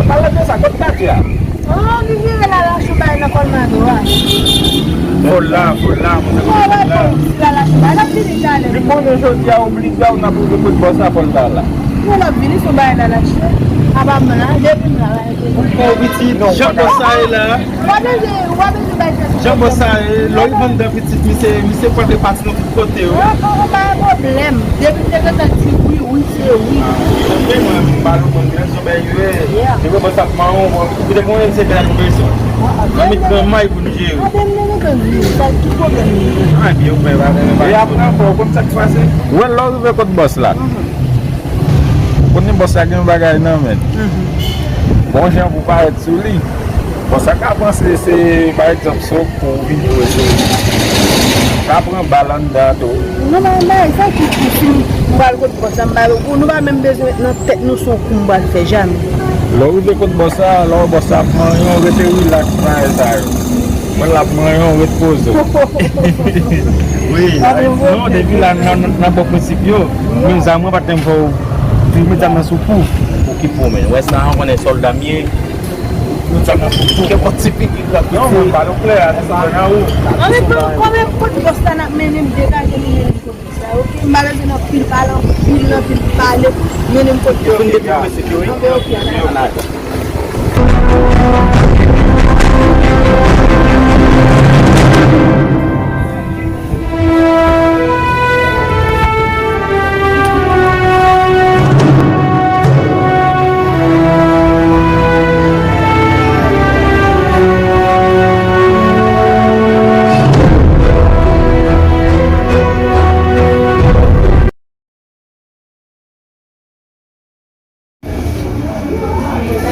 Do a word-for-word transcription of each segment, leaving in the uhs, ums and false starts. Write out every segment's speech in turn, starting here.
Palan de sa, kot Katya? Oh, li vire la lache bay nan Colmado a. Fò l la, fò l la, monchè. Fò l la, fò l la lache bay. L ap vini talè. Li konnen jodi a oblije w nan pou kote bòs la, fò l ta la. Non, l ap vini sou bay la lache. Apa m la, depi m la, la. Ou piti, non. Jan bòs sa ye la. W ap bezwen, w ap bezwen bay tèt. Jan bòs sa ye, lè w vann dan pitit, misye, misye pral repati nan tout kote, wi. An, an, an, pa gen pwoblèm. Depi m te gentan di wi, wi, se wi. Ah, ok, mwen, m pa konprann byen, se yon bagay, wi. Yeah. Depi bòs ap manyen w, ou te konnen se bagay pou bezwen. Ah, ah, an met nan may pou n jere. Ah, ben, men, men, men, sa, ki pwoblèm li? Ah, epi yo fè bagay, bagay. E apre ankò, ou konn sa k pase? Wè, lè w rive kot bòs la. Mhm. Ou konnen bòs la gen yon bagay nan men l. Mhm. Bon jan pou parèt sou li. Bon, sa ka panse se, pa egzanp, se w kou w vin jwe sou li. Ka pran bal anndan tou. Non, men, men, sa ki difisil, m pral kot bòs la, m pral, nou pa menm bezwen met nan tèt nou se yon kou m pral fè, jamè. Lè w rive kot bòs la, lè w bòs la ap manyen w, rete rilaks, pa fè sa yo. Mwen l ap manyen w, ret poze w. Wi, non, depi la, nan, nan, nan bon prensip yo, menm zam mwen pa t menm fè w, tou met zam nan sou kou. Okipe w, men. Wè sa, ou konnen sòlda m ye. Tout sa nan sou kou. Ke kòt tipi ki grap. Non, mwen, bal ou klè, a, se nan ou. An retan, kòman kot bòs la n ap mennen m degaje nou mennen m kot bòs la, oke? M pa bezwen anpil pale, anpil, anpil pale, mennen m kot bòs la. Yo vin depi prensip yo, wi. Anben, oke, ann ale.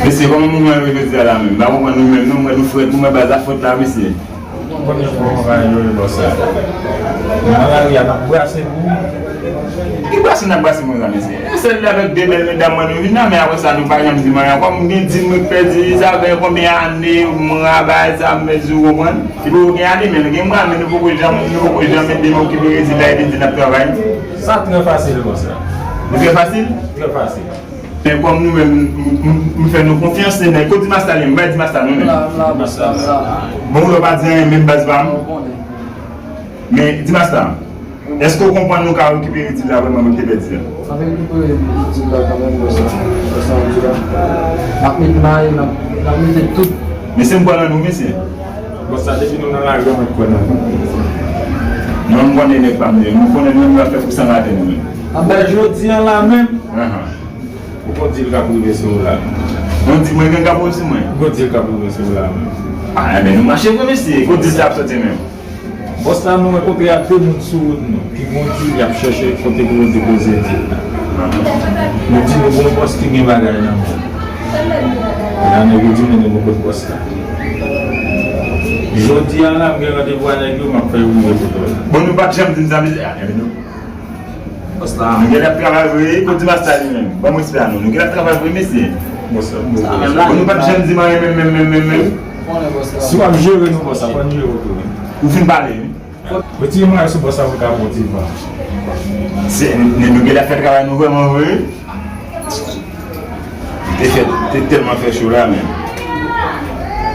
Mesye, kòman moman yo jodi a la menm? M pa konprann nou menm, non, m wè nou frèt, nou wè baz la frèt la, mesye. Konbyen fwa w pa jere bòs la? Nan lari a, n ap brase pou ou. Ki brase n ap brase konsa, mesye? E sèl avèk de bèl medam mwen nou vin la, men apre sa, nou pa janm di m anyen ankò. M gen di m pèdi, sa fè konbyen ane m travay sa, m pèdi, ou konprann? Li poko gen ane, men nou gen mwa, men nou poko janm, nou poko janm ede m okipe rezilta, epi n di n ap travay. Sa trè fasil konsa. Li trè fasil? Trè fasil. Men kòm nou menm, m, m, m fè nou konfyans, se nèg. Kot Dimasta li ye? M bay Dimasta non, men. M la, m la, bòs la, m la. Bon, ou lè w pa di anyen, menm baz pa m. Ou konnen. Men, Dimasta, èske w konprann nou ka rekipere ti la vrèman nou te pèdi a? N ap rekipere ti la kanmenm, bòs la. Bòs la, di la. N ap met may, n ap, n ap mete tout. Mesye, m kwè nan nou, mesye. Bòs la, depi nou nan lari a, mwen kwè nan nou. Non, m konnen nèg pa m yo. Nou konnen nou, nou ap fè pou san maten nou menm. Anben, jodi a la menm. Ahan. Ou gon dil k ap rive sou ou la. Gon dil mwen gen k ap rive sou mwen? Gon dil k ap rive sou ou la menm. Ah, enben, nou mache vre, mesye. Kot dil sa ap soti menm? Bòs la, nou rankontre ak de moun sou wout nou ki gon dil y ap chèche kote pou yo depoze dil la. Nou di nou gon bòs ki gen bagay nan men l. E la nèg yo di mennen nou kot bòs la. Jodi a la, m gen randevou a nèg yo, m ap fè yo rive kote w la. Bon, nou pa t janm di m sa, mesye. Ah, enben, nou Bòs la. Nou genlè ap travay vre, wi, kot Dimasta li menm. Ban m respè a nou. Nou genlè ap travay vre, mesye. Bòs la, bon. Bon, nou pa t janm di m anyen menm, menm, menm, menm, menm. Si w ap jere nou, bòs la, fò n jere w tou, wi. Ou fin pale, wi. Retire mwaye sou bòs la pou l ka bon ti van. Se, nou, nou genlè ap fè travay nou vrèman vre. Te fè, te tèlman fè cho la, menm.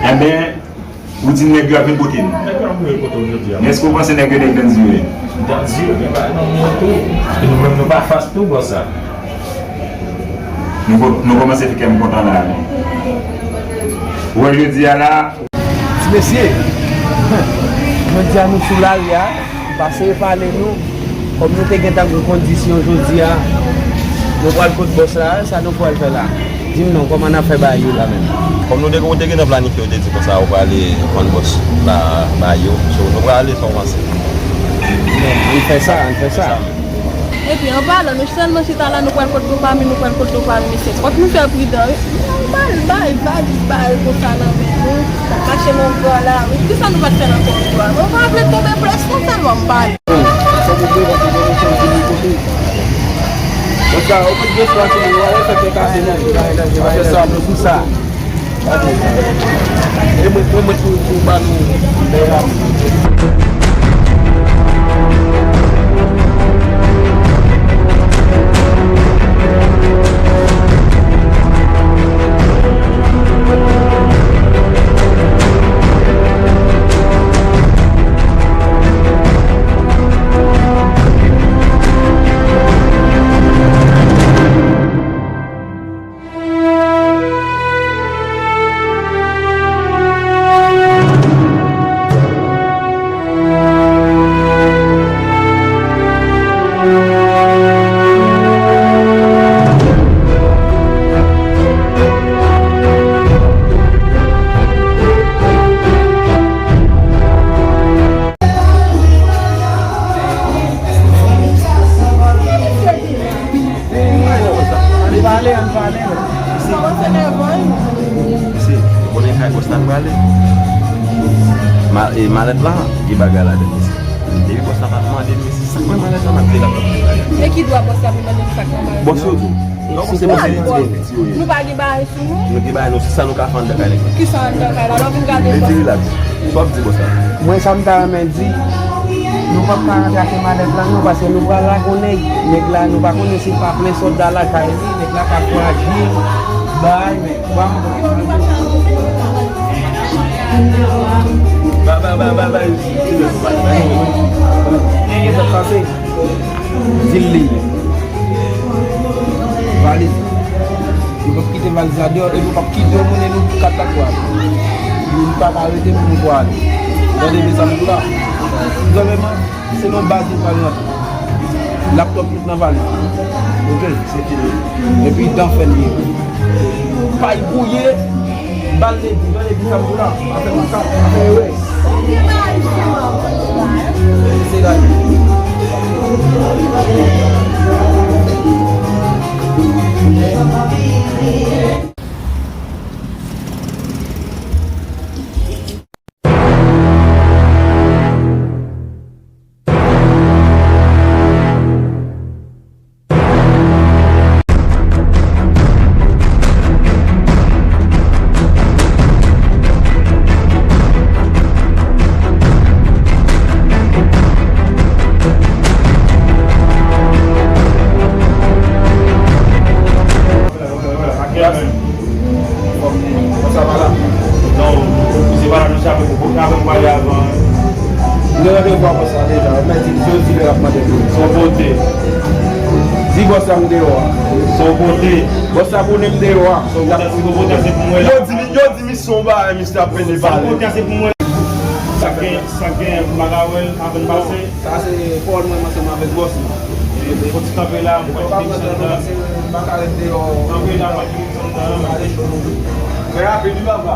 Enben, Ou di nèg yo ap vin pote nou. Nèg yo ap vin pote w jodi a. Men èske w panse nèg yo nèg danzire? Danzire, gen bagay nan men yo tou. E nou menm nou pa fas tou, bòs la. Nou ko-, nou kòmanse fè kè m kontan la, men. Ou wè jodi a la. Ti mesye, jodi a nou sou lari a, pase pale nou. Kòm nou te gentan gen kondisyon jodi a, nou pral kot bòs la, sa nou pral fè la? Di m non, kòman n ap fè ba yo la menm? Kòm nou te, ou te gentan planifye, ou te di konsa ou prale vann bòs la ba yo. So, nou prale, sa w panse? Bon, ann fè sa, ann fè sa. Epi, an palan, nou sèlman chita la, nou pral kot dopami, nou pral kot dopami, mesye. Fòk nou fè pridan, wi. Nou mal bay valiz ba yo konsa nan men nou. N ap mache nan gran lari. Poukisa nou pa t fè nan koridò a? Nou pa vle tonbe plas konsa, nou ap pale. Fòk ou devan pou nou chanje de kote. Konsa, ou mèt gen chwa, se nou, wè, fè kè kase, non. Fè sa, nou sou sa. E mwen, mwen, mwen, pou, pou ba nou lè a. Sa m prale. Ma, e, malèt la, gen bagay ladan l, mesye. Depi bòs la pa t mande m, mesye, sa k nan malèt la, m ap di l ap mande bagay. E ki dwa bòs la pou mande m sa k nan malèt la? Bòs yo tou. Non, se bòs yo, se piti yo ye. Nou pa gen bagay sou nou? Nou gen bagay, nou, se sa nou ka fè anndan kay nèg la. Kisa anndan kay la? Lè w vin gade bòs la. Lady, relax. Sa w ap di bòs la? Mwen, sa m ta renmen di, nou p ap ka rantrase malèt la, non, paske nou pral lage yon nèg. Nèg la, nou pa konnen si l pa plen sòlda lakay li, nèg la ka frajil, bay, men. Ba, ba, ba, ba, ba, yo, yo, yo, yo, yo. Sa k pase? Di l li. Valiz. Yo p ap kite valiz la deyò, epi yo p ap kite yo mennen nou kat la pou ale. Nou pa ka rete pou nou pou ale. Tande, mezanmi, pou la. Gouvènman, se nan baz nou pral rantre. Laptòp tout nan valiz. Oke, se fini. Epi dan fè l ye. Pay bwouye, bal depi, tande ki sa m di w la. Afè makak, afè erè. Se gade. Bòs sa pa la? Non, misye pa la, nou chape pou bòs la, avè m pale avan. M gen randevou ak bòs la deja, mèsi, jodi lè y ap mande m. Se yon pote. Di bòs la m deyò a. Se yon pote. Bòs la konnen m deyò a. Se yon pote, se yon pote, se pou mwen la. Yo di, yo di misye yon bagay, misye ap pede pale. Se yon pote, se pou mwen. Sa gen, sa gen, m pa ka wè l, avè n pase. Sa se pawòl mwen ansanm avèk bòs mwen. Fò ti kanpe la, m pral kite misye anndan. Kanpe la, m pral kite misye anndan. Trè rapid, wi, papa.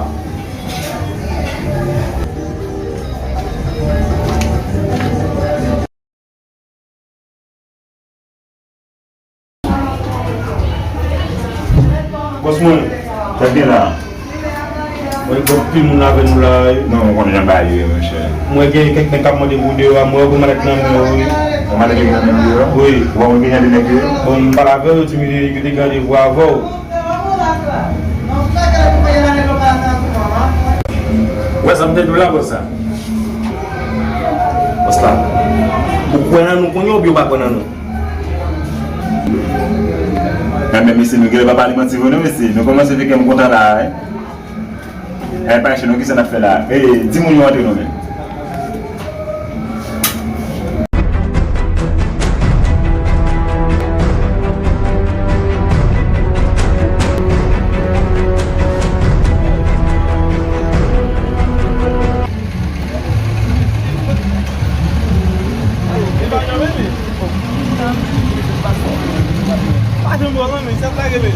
Bòs mwen, sa k gen la? Mwen gen anpil moun avè nou la, wi. Non, mwen konnen jan bagay yo ye, monchè. Mwen gen kèk nèg k ap mande pou deyò a, mwen wè gon malèt nan men yo, wi. Gon malèt nan men yo deyò? Wi. Ou pa konn kijan de nèg yo ye? Bon, m pale avè yo, yo di m yo te gen randevou avè w. Ou wè sa m te di w la, bòs la? Bòs la, ou kwè nan nou kounye a oubyen ou pa kwè nan nou? Enben, mesye, nou genlè pa pale manti vre non, mesye. Nou kòmanse fè kè m kontan la, wi. Enben, pa enche non, kisa n ap fè la? E, di moun yo antre non, men. Pa janm wè l, men, sa t lage, men.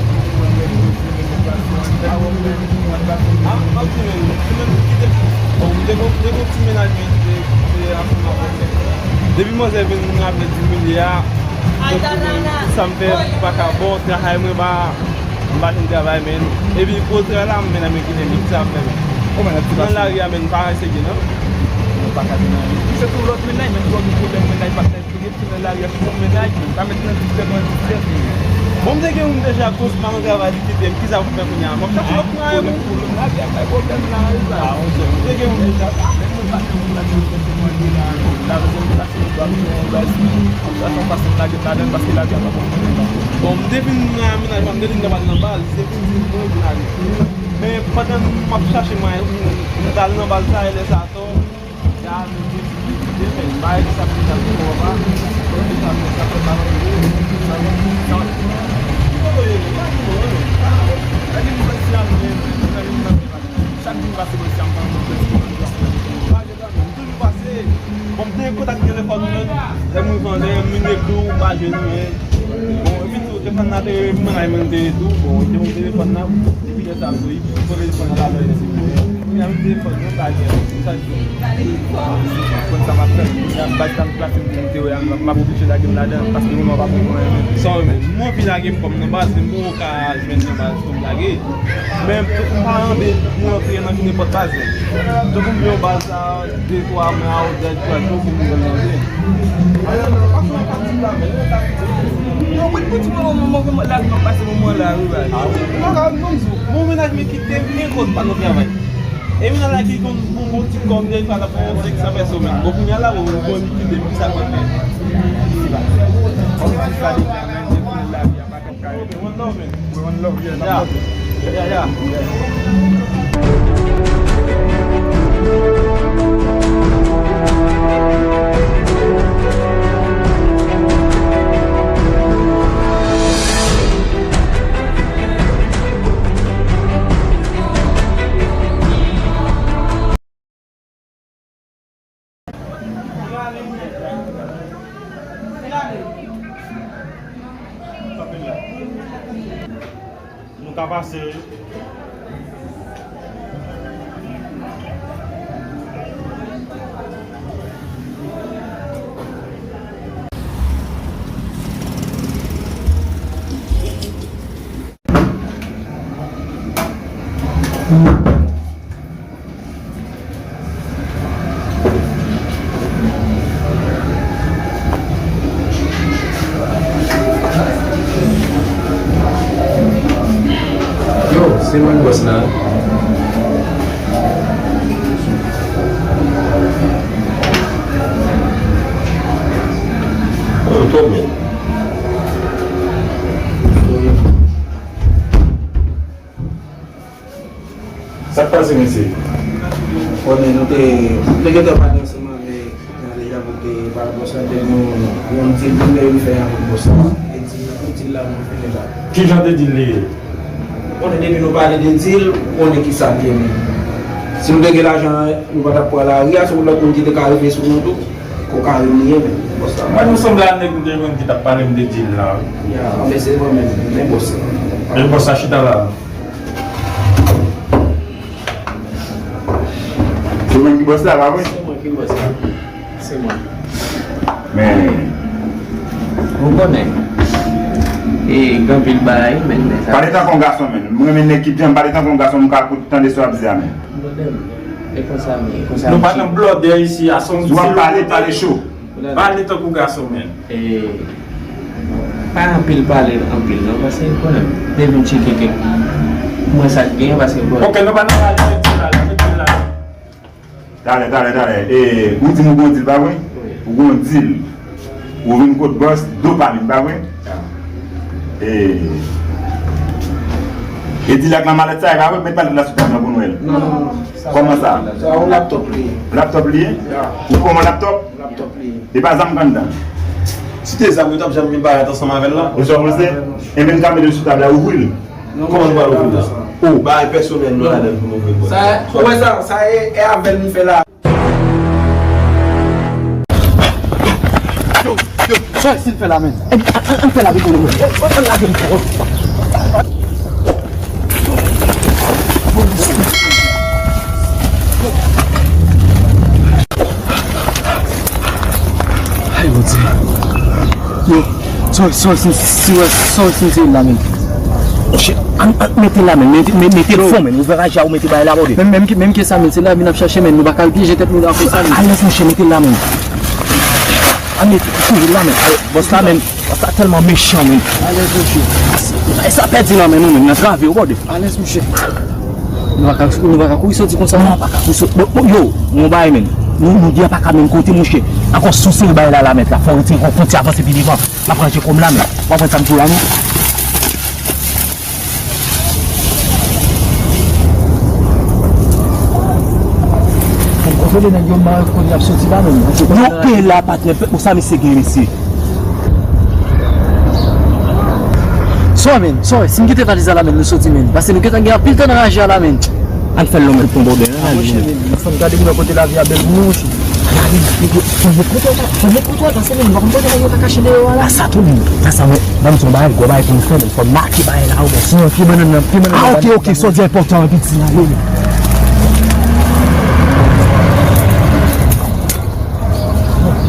Ah, ok, men, se menm ki te, bon, m te gon, te gon ti mennaj, men, ki te, ki te ansanm avè m. Depi manzè vin rapèl di milye a, sa m fè, m pa ka bon, travay mwen pa, m pa jwenn travay, men. Epi, pou travay la, m mennen men kite m, sa m fè, men. Nan lari a, men, m pa eseye, non. Ou pa ka di nan. Se tou lòt mennaj, men, lòt pwoblèm mennaj pa fè. Li gen ti nan lari a, se yon mennaj, men pa met nan distrè, nan distrè. Bon, m te gen youn deja, kòm m pa nan travay, li kite m, kisa pou m fè kounye a? M ap chache lòt mwayen pou m. Pwoblèm lavi a bay pwoblèm la, wi, sa. M te gen youn deja, sa. Men mwen pa gen moun la ki fè se mwen ki la. La, se yon plas, se yon plas, se yon plas. Sa, se yon fason m lage m ladan l, paske lavi a pa bon pou mwen. Bon, m te vin nan mennaj, m te vin nan bal, nan bal, se pou di mwen, mwen vin ale. Men pandan m ap chache mwayen, m, m t al nan bal sa, e lè sa, atò, Bon, m te gen kontak telefòn mwen, lè m rive anlè, m vin tou, m pa jwenn anyen. Bon, epi tou, telefòn nan te, mennaj mwen te ye tou. Bon, te pran telefòn nan, epi lè sa, tou, li pran telefòn nan, l al anlè, li di, kounye a, Fòk mwen pa gen sa di. Konn sa m ap fè. Baz la m plase m te wè a, m ap oblije lage m ladan paske moun nan pa konprann anyen. Sa w menm? Mwen anvi lage m kòm nan baz, men m poko ka jwenn nan baz pou m lage. Men m pa anvi mwen antre nan nenpòt baz menm. Tankou m gen yon baz la, de twa mwa, ou dèt twa jou pou m jwenn nan men. Mwen wi, pou ti moman, mwen kòman lage m ap pase moman la, wi, baz. Mwen ka, mwen di w, mwen mennaj mwen kite m, men kote pa nan travay. E m nan la ki konn bon, bon ti kòb, de fwa l ap fè yon senk san pè semèn. Bon, kounye a la, bon, bon, li kite m, ki sa l pral fè? Li pa fè. Kòm ti sa, li pa nan lavi a, pa konn kare. One love, man. One love, yeah, yeah, yeah. Nou ka pase. Yo, se mwen bòs la. Oh, twòp bèl. Sa k pase, mesye? Konnen nou te, nou te gentan pale ansanm avèk Jan Dejan pou te pale bòs la, te gen yon, yon deal nou te vin fè avèk bòs la. E deal la, pou deal la, nou fini la. Ki jan de deal li ye? Konnen depi nou pale de deal, ou konnen ki sa l ye menm. Si nou te gen lajan an, nou pa t ap pran lari a, se yon lòt moun ki te ka rive sou nou tou. Kokayin li ye menm, bòs la. Mwen, nou sanble a nèg m te jwenn ki t ap pale m de deal la, wi. Ya, men se mwen menm, men bòs la. Men bòs la chita la. Se mwen ki bòs la, pa vre? Se mwen ki bòs la. Se mwen. Men. Ou konnen. E, gen anpil bagay, men, men sa. Pale tankou yon gason, men. Mwen renmen nèg ki djanm, pale tankou yon gason, m ka koute, tande sa w ap di a, men. Blòdè m. E konsa, men, e konsa. Nou pa nan blòdè isi a, se yon ti. Si w ap pale, pale cho. Pale tankou gason, men. E, pa anpil pale anpil non, paske konnen, depi m tcheke kèk, mwen sa k gen, paske bon. Ok, nou pa nan pale, mete la, mete la. Talè, talè, talè. E, ou di m ou gon deal, pa vre? Wi. Ou gon deal. Ou vin kot bòs, dopamin, pa vre? Ya. E, e deal ak nan malèt sa, e pa vre? Met malèt la sou tab la pou nou wè l. Non, non, non. Kòman sa? Sa yon laptop li ye. Laptop li ye? Ya. Ou pran yon laptop? Laptop li ye. E pa zam k anndan? Si te zam, yo t ap janm vin parèt ansanm avè l la. Ou sa w panse? Enben, n ka mete l sou tab la, ouvri l. Kòman nou pral ouvri l la? O, bagay pèsonèl nou ladan l pou nou ouvri l. Sa, ou wè sa, sa e, e avè l nou fè la. Yo, yo, sa e si l fè la, men. Ann, ann, ann fè la, vite, vite. Ann, ann lage m. Ay, Bondye. Yo, sòy, sòy, si, si, wè, sòy, si, se la, men. Monchè, an, an, mete la, men. Mete, me-, mete l fon, men. Ouvè raje a, ou mete bagay la, bòdè. Menm, menm ke, menm ke sa, men. Se la, men, n ap chache, men. Nou pa ka pyeje tèt nou la, konsa, men. Alèz, monchè, mete la, men. An mete, kouri la, men. Alèz, bòs la, men. Sa tèlman mechan, men. Alèz, mesye. E sa pèdi nan men nou, men, nan trave, ou bòdè. Alèz, mesye. Nou pa ka, nou pa ka kouri soti konsa. Non, pa ka kouri soti. Bon, bon, yo, yon bagay, men. Nou, nou gen pa ka menm kote, monchè. Ankò sou seri bagay la, la, mèt la. Fò w retire kò w, kontinye avanse pi devan. M ap ranje kò m la, men. W ap wè sa m di w la, non? Fò m kontwole nèg yo, m pa wè kote y ap soti la menm. Yo pè la, patnè, pè, bon, sa mesye gen, mesye. Sòy, men, sòy, si m kite valiz la la, men, nou soti, men. Paske nou gentan gen anpil tan nan raje a la, men. Ann fè l lòm tout bon, bòdè. Ah, monchè, men, fanm gade pou wè kote lavi a bèl pou nou, monchè. Gade, nèg yo, fò met kontwòl la, fò met kontwòl, paske, men, nou pa konn kote nèg yo ka kache deyò a la. A sa tou, men, sa, sa, men, ban m son bagay, gwo bagay pou nou fè, men, fò n make bagay la, ou wè. Sinon, pye bannann nan, pye bannann nan. Ah, ok, ok, sa w di enpòtan, wi, piti, ale, men.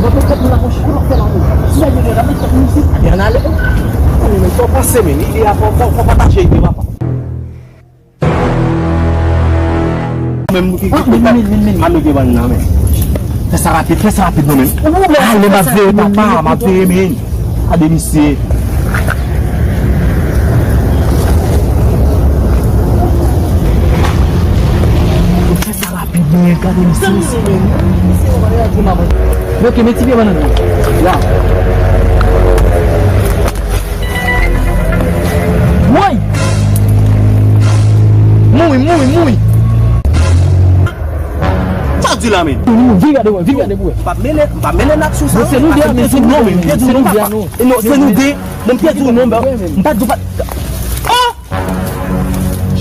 Mwen te fèt moun la, monchè, kote w ap fè la, monchè? Si w ap fè la, men fèt moun isit. Ann ale. Wi, men sa w panse, men ide a, fò, fò, fò pataje ide, papa. Men, men, men, men, men, men. Ame gen bann nan, men. Fè sa rapid, fè sa rapid, non, men. Ale, m ap veye, papa, m ap veye, men. Gade misye. Fè sa rapid, men, gade misye. Ok, men ti pye bannann nan. Ya. Woy! Mouri, mouri, mouri! Sa w di la, men? Vin gade, wè, vin gade pou wè. M pa mele, m pa mele nan aksyon sa. Bon, se nou de a, men se nou de a, non, men. Se nou de a, non. E non, se nou de. Bon, m te di w non, men. M pa di w pa. Oh!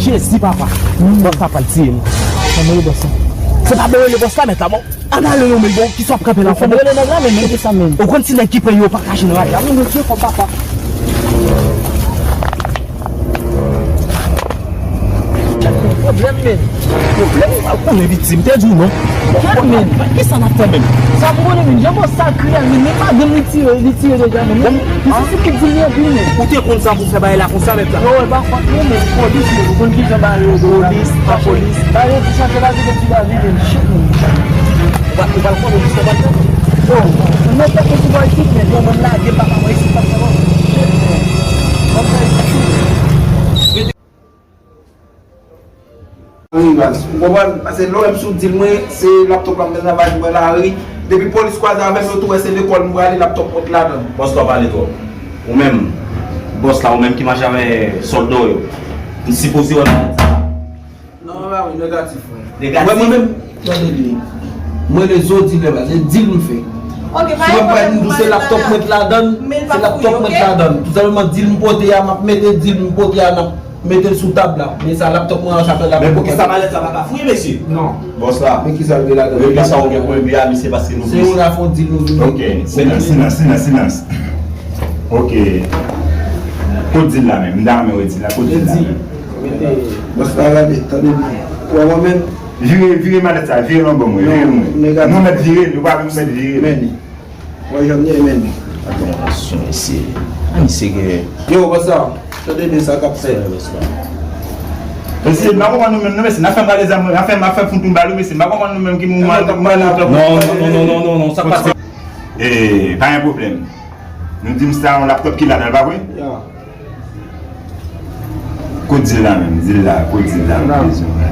Jezi, papa. Bòs la pral tiye nou. Ann rele bòs la. Se pa bon rele bòs la, mèt la, bon. Ann ale non, men bon, kisa w ap kanpe la? Fò n rele nèg la, men, men, kisa, men? Ou konn si nèg ki pran yo pa kache nan lari a, men, men, fè kòb, papa. Pwoblèm, men. Pwoblèm, ou pa konnen viktim, te di w non. Kèt, men. Kisa n ap fè menm? Sa pou konnen, men. Jan bòs sa kriye, men, men pa gen li tire, li tire deja, men. Bon, li se sou ki di li anpil, men. Ou te konn sa pou fè bagay la konsa, mèt la? Yo, wè, pa fòt nou, men polis, men, ou konn ki jan bagay yo, polis, pa polis. Bagay yo, pou chache la, se ti bagay, men, shit, men. Ou pa, ou pa l konnen, jis ou pa l konnen. Bon, mwen mèt fè konn sou bò isit, men. Bon, mwen lage papa mwen isit, papa mwen. Shit, men. Mwen fè isit. Wi, baz. Ou konprann? Paske lè w wè m sou dil mwen, se laptòp la m nan travay mwen lari. Depi polis kwaze avè m, yo tou wè se lekòl m prale, laptòp mwen t ladan l. Bòs la w pale twòp. Ou menm, bòs la, ou menm ki mache avè sòlda w yo. M sipoze wè malèt sa. Non, non, non, negatif, frè. Negatif? Wè, mwen menm, tande byen. Mwen le zo dilè, baz. Se dil m fè. Si mwen pale m di w se laptòp mwen t ladan l, se laptòp mwen t ladan l. Tou senpleman, dil m pote a, m ap mete dil m pote a, n ap mete l sou tab la. Men sa laptòp mwen an, sa fè laptòp mwen. Men poukisa malèt sa pa ka fouye, mesye? Non. Bòs la. Men kisa l gen ladan l? Regle sa ou gen pou regle a, mesye, paske nou. Se yon afon dil nou vin. Ok, silans, silans, silans, silans. Ok. Kot dil la menm? M ta renmen wè dil la. Kot dil la menm? Bòs la, gade, tande byen. Ou wè mwen menm? Vire, vire malèt sa, vire l anba mwen, vire l mwen. Nou mèt vire l, nou pa mèt vire l. Men li. Wè, jan m ye, men li. Atansyon, mesye. A, misye gen. Yo, bòs la, tande byen sa k ap fèt. Mesye, m pa konprann nou menm, non, mesye. N ap fè m rale zam, n ap fè, n ap fè fout yon bal, mesye. M pa konprann nou menm ki moman, moman nou. Non, non, non, sa pase. E, pa gen pwoblèm. Nou di m sa yon laptòp ki ladan l, pa vre? Ya. Kot dil la menm? Dil la, kot dil la?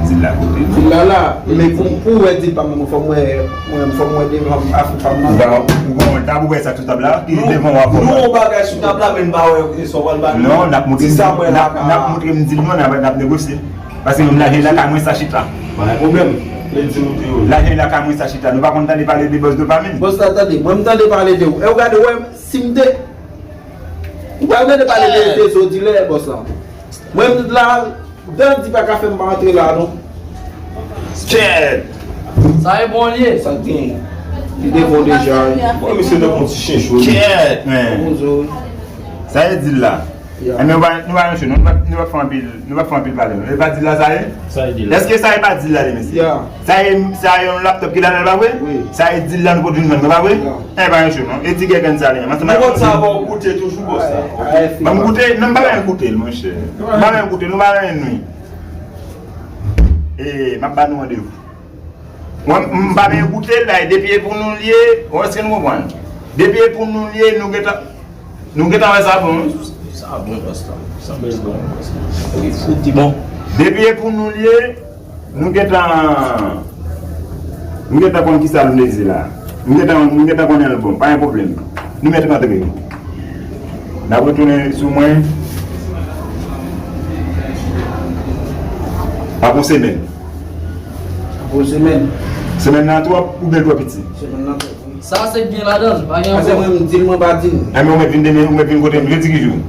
Dil la, kote? Dil la la, men pou, pou w wè dil pa m nan, fò m wè, mwen, fò m wè devan afè pa m nan. Ou pa, ou pa, ou pa wè sa sou tab la? Ki devan w ap wè? Nou wè yon bagay sou tab la, men n pa wè sa w pral ba nou. Non, n ap montre m, n ap, n ap montre m dil nou, n ap, n ap negosye. Paske menm lajè lakay mwen sa chita. Pa gen pwoblèm. Lè di nou te yo. Lajè lakay mwen sa chita. Nou pa konn tande pale de bòs dopamin? Bòs la tande, mwen m tande pale de ou. E ou gade, wè, si m te Ou pa tande pale de, de zo dilè, bòs la. Mwen, m la, dan di pa ka fè m pa antre la, non. Kèt! Sa e bon li ye. Sa k gen? Li te bon deja, wi. Bon, misye te bon ti chen cho, wi. Kèt, men. Bon zo, wi. Sa e dil la. Ya. Enben, nou pa, nou pa ranse, nou pa, nou pa fè anpil, nou pa fè anpil pale, non. E pa dil la sa ye? Sa e dil la. Èske sa e pa dil la, mesye? Ya. Sa e, sa e yon laptòp ki la, pa vre? Wi. Sa e dil la nou pot vin vann, pa vre? Ya. E pa yon cho, non. E ti gègèn sa li menm. Ansanm avèk. Bon, sa va w goute toujou, bòs la. Ok. Ban m goute, non, m pa menm goute l, monchè. M pa menm goute l, nou pa menm nwi. E, m ap ba nou randevou. Mwen, m pa menm goute l la, e depi e pou nou l ye, ou èske nou konprann? Depi e pou nou l ye, nou gentan, nou gentan wè sa bon, wi. Sa bon, bòs la. Sa bèl bon, bòs la. Wi, fout di bon. Depi e pou nou l ye, Nou gentan, nou gentan konn kisa l vle di la. Nou gentan, nou gentan konnen l bon, pa gen pwoblèm. Nou mèt rantre. N ap retounen sou mwen. Apre yon semèn. Apre yon semèn. Semèn nan twòp oubyen l twò piti? Semèn nan twòp. Sa se k gen ladan l, pa gen ankò. Paske mwen, m di l, mwen pa di l. Enben, ou mèt vin demen, ou mèt vin kote m jodi ki jou?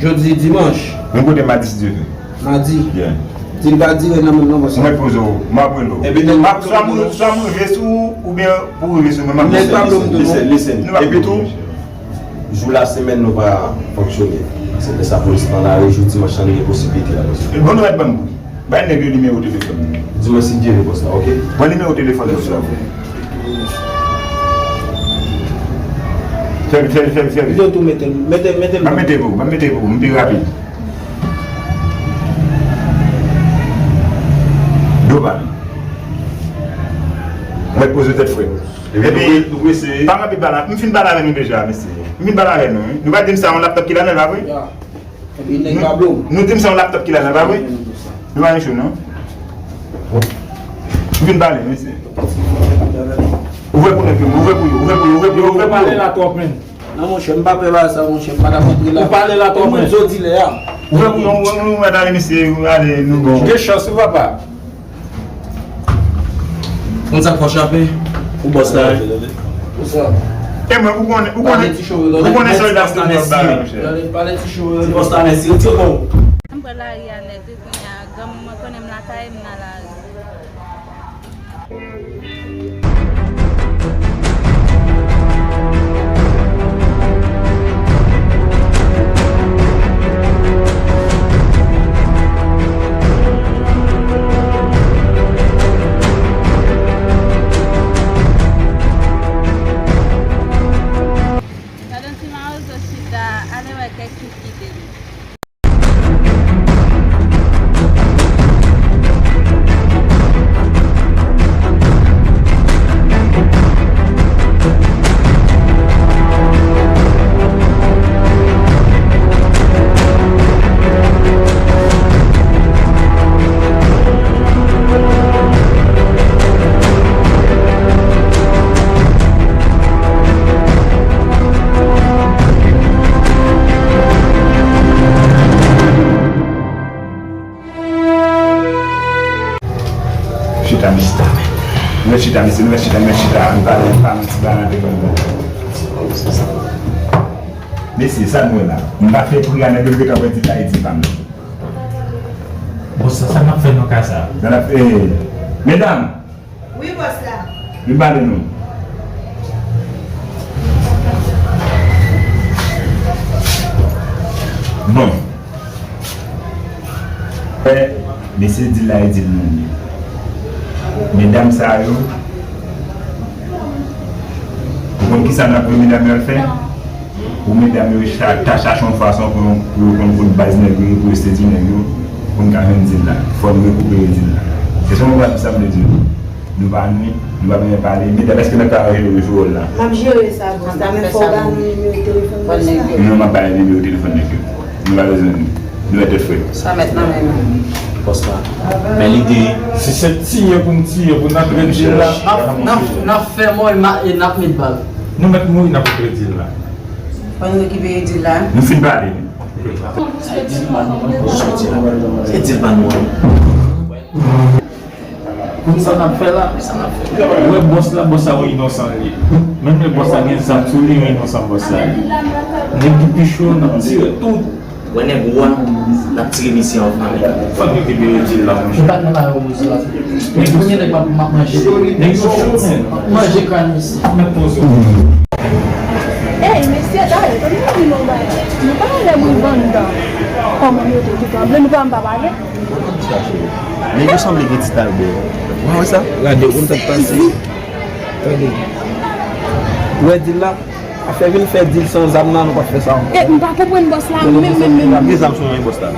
Jodi dimanch. Vin kote m madi si Dye vle. Madi. Yeah. Di l pa dire nan men m non, bòs. Ou mèt poze w, m ap rele w. Epi nèg m ap swa m, swa m rive sou ou, oubyen pou w rive sou mwen, m ap. Nèg pa vle m tou non. Listen, listen. Epi tou, jou la semèn nou pa fonksyone. Se lè sa polis lan lari, jou dimanch lan, li gen posiblite la, bòs. Bon, nou mèt ban m. Bay nèg yo nimewo telefòn mwen. Di mwen si Dye vle, bòs la, ok? Pran nimewo telefòn bòs la pou mwen. Fè vit, fè vit, fè vit, fè vit. Yo tou mete l, mete, mete l. Ban m mete pou ou, ban m mete pou ou, m pi rapid. Dopamine. Mwen poze tèt frè. Epi, pa anpil pale, m fin pale avè nou deja, mesye. M fin pale avè nou, wi. Nou pa di m sa yon laptop ki ladan l, pa vre? Ya. Epi nèg pa blow. Nou di m se yon laptop ki la, pa vre? Nou pa gen cho, non? M vin pale, mesye. Ouvè pou nèg yo, ouvè pou yo, ouvè pou yo, ouvè pou yo, ouvè pou yo. Pale la twòp, menn. Non, monchè, m pa pè bagay sa, monchè, m pa ka kontre la. Ou pale la twòp, menn. Jodi lè a. Ouvè pou yo, ouvè pou yo, ouvè, ale, mesye, ale, nou bon. Gen chans, wi, papa. Konn sa k fè w chape? Ou bòs la, wi. Ou sa? E mwen, ou konnen, ou konnen, ou konnen sòlda se bòs la, monchè. Pale ti cho yo. Ti bòs la, mèsi. Retire kò w. M pran lari a nèt, wi, kounye a. Granmoun mwen konnen m lakay, m nan lari. Gade yon ti mawozo chita, ale wè kèk chif ki te li. Chita, mesye. Nou mèt chita, mesye, nou mèt chita, nou mèt chita. Ann pale, ann pale, ann ti bagay antre nou. Mesye, sa nou wè la? M pa fè pri a nèg yo, yo gentan pran di la, e di pa m. Bon, sa, sa n ap fè nan ka sa? Sa n ap fè, medam! Wi, bòs la. Vin pale nou. Bon. Eh, mesye, dil la e dil nou ye. Medam sa yo, ou konn kisa n ap voye medam yo al fè? Pou medam yo cha-, ta chache yon fason pou yo, pou yo konn kot baz nèg yo ye, pou yo sedui nèg yo, pou n ka jwenn dil la. Fò n rekipere dil la. Se sèlman sa m vle di nou. Nou pa nwi, nou pa bezwen pale. Medam, èske n ap ka jere jwèt la? M ap jere sa, bòs la, men fò w ba nou nimewo telefòn bòs la. Non, m ap ba nimewo telefòn nèg yo. Nou pa bezwen nou. Nou mèt tèt frèt. Sa mèt nan men nou. Bòs la. Men lide. Si se tiye pou n tiye, pou n antre dil la. N ap, n ap, n ap fè mò e n ap met bal. Nou mèt mouri, n ap antre dil la. Fò n rekipere dil la. Nou fin pale. Se dil pa nou an. Pou sa n ap fè la. Ou wè bòs la, bòs la yon inosan li ye. Menm lè bòs la gen zam sou li, yon inosan bòs la ye. Nèg ki pi cho, n ap tire tout. Wè nèg ou a, n ap tire misye an fanmi. Fò n rekipere dil la, monchè. Ou pa nan la yo, bòs la. Men premye nèg m ap, m ap manje. Nèg yo cho, men. M ap manje kran misye. Mèt poze w. Ey, mesye, talè, tande m di nou yon bagay. Nou pa alè mwen vann dan. Kòman nou te tout anble, nou pa m pa pale. Nèg yo sanble gen ti talbè. Ou wè sa? Gade, ou t ap pase. Tande. Ou wè dil la? Afè vin fè dil san zam nan, nou p ap fè sa ankò. E, m pa konprann bòs la, menm, menm, menm. Gen zam sou mwen, bòs la.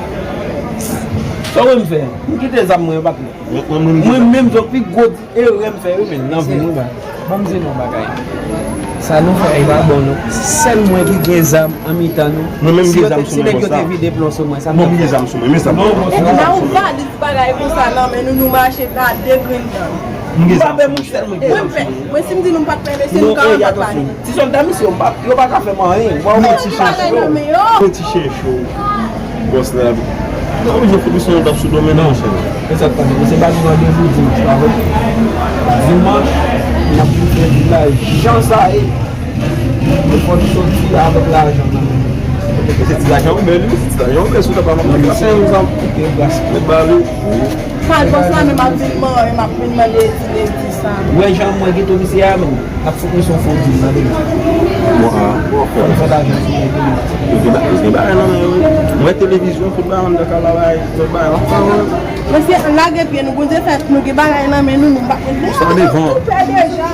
Sa w wè m fè? M kite zam mwen yo, patnè. Mwen, mwen, mwen, mwen menm, se pi gwo erè m fè, wi, men, nan vi m, wi, ba. Ban m di nou yon bagay. Sa nou fè a, e pa bon, non. Sèl mwen ki gen zam an mitan nou. Mwen menm, m gen zam sou mwen, bòs la. Si yo te, si nèg yo te vide plon sou mwen, sa m t ap fè? Non, m gen zam sou mwen, men sa m t ap fè. Epi nan yon valiz bagay konsa nan men nou, nou mache pa de grenn dan. M gen zam sou mwen. Mwen pè. Mwen, si m di nou m pa t pè, mesye, nou ka antre pale. Ti sòlda misye yo pa, yo pa ka fè m anyen. Bon, mwen ti chen cho. Mwen ti chen cho. Bòs la. Non, men je fout misye yon tap sou do men non, chè. Egzakteman. Mesye ba nou randevou dimanch, pa vre? Dimanch, n ap fè dil la jan sa ye. Fò n soti avèk lajan nan men nou. Se ti lajan ou bèl, wi, se ti lajan ou bèl, sou ta pa manman. Mwen se yon zam. Ok, gras. Mèt ba li. Pal bòs la menm ap vin manyen, m ap vin mande ti nèg di sa. Ou wè jan mwen gen to misye a menm, ap fout mwen se yon fo dil nan tande. Bon, a, bon, fò. Fò nou fè lajan sou nèg yo. Yo gen ba-, yo gen bagay nan men yo, wi. Mwen televizyon, fout bagay anndan kay la, bagay, tout bagay, w ap fè, wi. Mesye, lage pye nou, Bondye fè nou gen bagay nan men nou, nou pa konn. Sa devan. Nou pè deja.